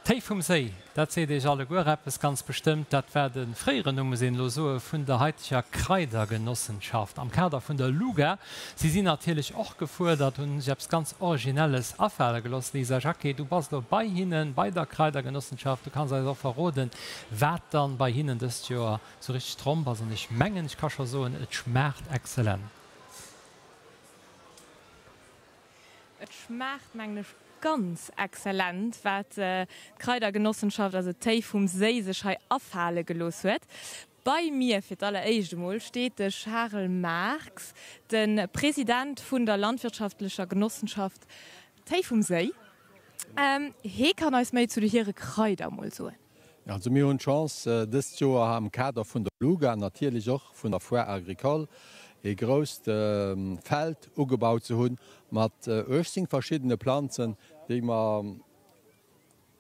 Téi vum Séi, dat seet Iech alleguer eppes, ganz bestëmmt. Dat war de fréieren Numm, muss een elo soen, vun der haiteger Kraidergenossenschaft am Kader vun der LUGA. Si sinn natierlech och gefuerdert, hunn sech eppes ganz Originelles afale geloss. Lisa Jacqué, du bass elo bei hinnen, bei der Kraidergenossenschaft. Du kanns eis och verroden, wat dann bei hinnen dëst Joer sou richteg Tromp ass. An ech mengen, ech ka scho soen, et schmaacht exzellent. Et schmaacht, mengen ech, ganz exzellent, wat d'Kraidergenossenschaft, also d'Téi vum Séi, sech hei afale gelooss huet. Bei mir fir d'alleréischt emol steet de Charel Marx, de President vun der landwirtschaftlecher Genossenschaft Téi vum Séi. Hee kann eis méi zu de hire Kraider emol soen. Also mir hunn d'Chance, dëst Joer am Kader vun der LUGA, natierlech och vun der Foire agricole, ee grousst Feld ugebaut ze hunn mat 18 verschiddene Planzen, déi mer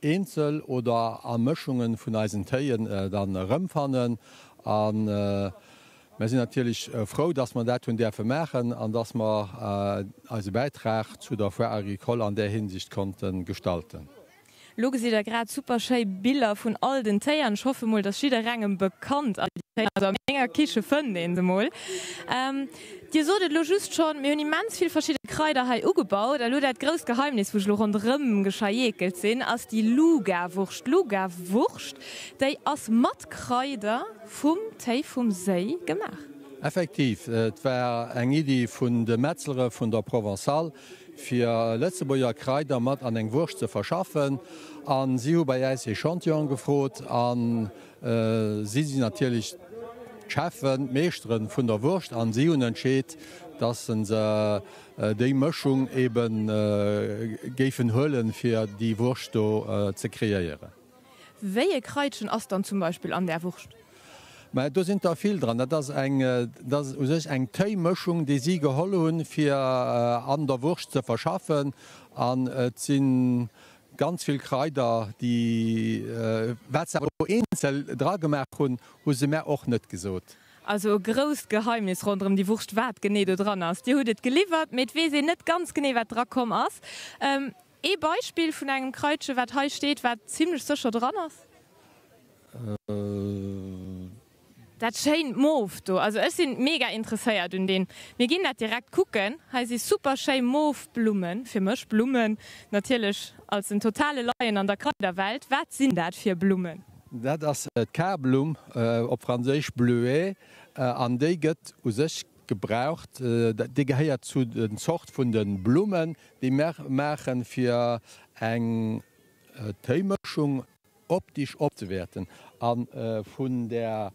eenzel oder a Mëschunge vun eisen Téien dann erëmfannen. A mir sinn natierlech frou, dass mer dat hunn däerfe maachen an dass mer eise Bäitrag zu der Foire agricole an där Hinsicht konnte gestalten. Lo gesitt der grad super schéi Biller vun all den Téier an ech hoffe mol dass jidderengem bekannt ass déi Téier. Also a menger Kiche fënnt een se mol. Dir sot et lo just schonn, mir hunn immens vill verschidde Kraider hei ugebaut a lo dat grousst Geheimnis wou ech lo ronderëm geschajekelt sinn ass déi Luga-Wurscht. D'Luga-Wurscht déi ass mat Kraider vum Téi vum Séi gemaach. Effektiv, et war eng Iddi vun de Metzlere vun der Provençale fir Lëtzebuerger Kraider mat an eng Wurscht ze verschaffen a si hu bei äis Echantillone gefrot a si sinn natierlech d'Cheffen, d'Meeschteren vun der Wurscht an si hunn entscheet, dass se déi Mëschung ebe géifen huelen, fir déi Wurscht do ze kreéieren. Wéi e Kraitchen ass dann zum Beispill an där Wurscht? Mä do sinn der vill dran. Dat ass eng, dat ass u sech eng Téimëschung, déi si geholl hunn, fir an der Wurscht ze verschaffen. An et si ganz vill Kraider, déi, wat se awer do eenzel dra gemaach hunn, hu se mär och net gesot. Also e grousst Geheimnis ronderëm déi Wurscht, wat genee do dran ass. Dir hutt et geliwwert, mee et weess een net ganz genee, wat dra komm ass. Ee Beispill vun engem Kraitche wat hei steet, wat zimlech sécher dran ass? Dat schéint Mof do, also ech sinn mega interesséiert un deem. Mir ginn dat direkt kucken. Hei si super schéi mof Blummen, fir mech Blummen natierlech als den totale Laien an der Kraiderwelt. Wat sinn dat fir Blummen? Dat ass d'Karblumm, op franséisch Bleuet, an déi gëtt u sech gebraucht, déi gehéiert zu den Zort vun de Blummen, déi mer maachen, fir eng Téimëschung optisch opzewäerten. A vun der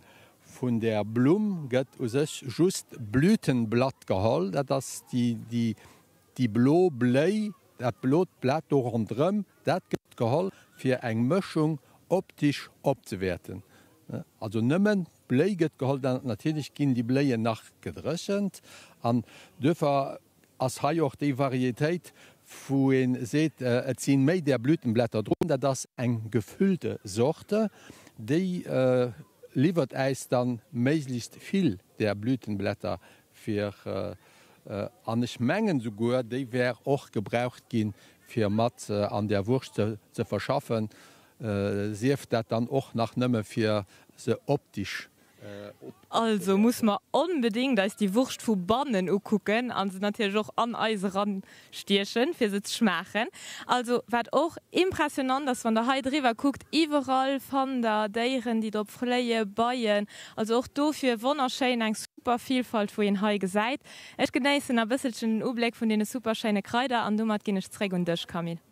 vun der Blumm gëtt u sech just d'Blütenblatt geholl, dat ass déi déi blo Bléi, dat blot Blat do ronderëm, dat gëtt geholl, fir eng Mëschung optisch opzewäerten. Also nëmmen d'Bléi gëtt geholl, dann natierlech ginn déi Bléien nach gedréchent an duerfir ass hei och déi Varietéit, wou ee seet, et si méi där Blütenblätter drun, dat ass eng gefüllte Sorte, déi liwwert äis dann méiglechst vill där Blütenblätter fir, an ech mengen souguer, déi wär och gebraucht ginn, fir mat an där Wurscht ze verschaffen, sief dat dann och nach nëmme fir se optisch Also muss mer onbedingt eis déi Wurscht vu bannen ukucken an se natierlech och an eis eran stiechen fir se ze schmaachen. Also wat och impressionant ass wann der hei driwwer kuckt, iwwerall fannt der Déieren déi drop fléien, Beien, also och dofir wonnerschéin, eng super Vielfalt wou een hei gesäit. Ech genéissen a bësselchen den Ubléck vun deene super schéine Kraider an domat ginn ech zréck un dech Camille.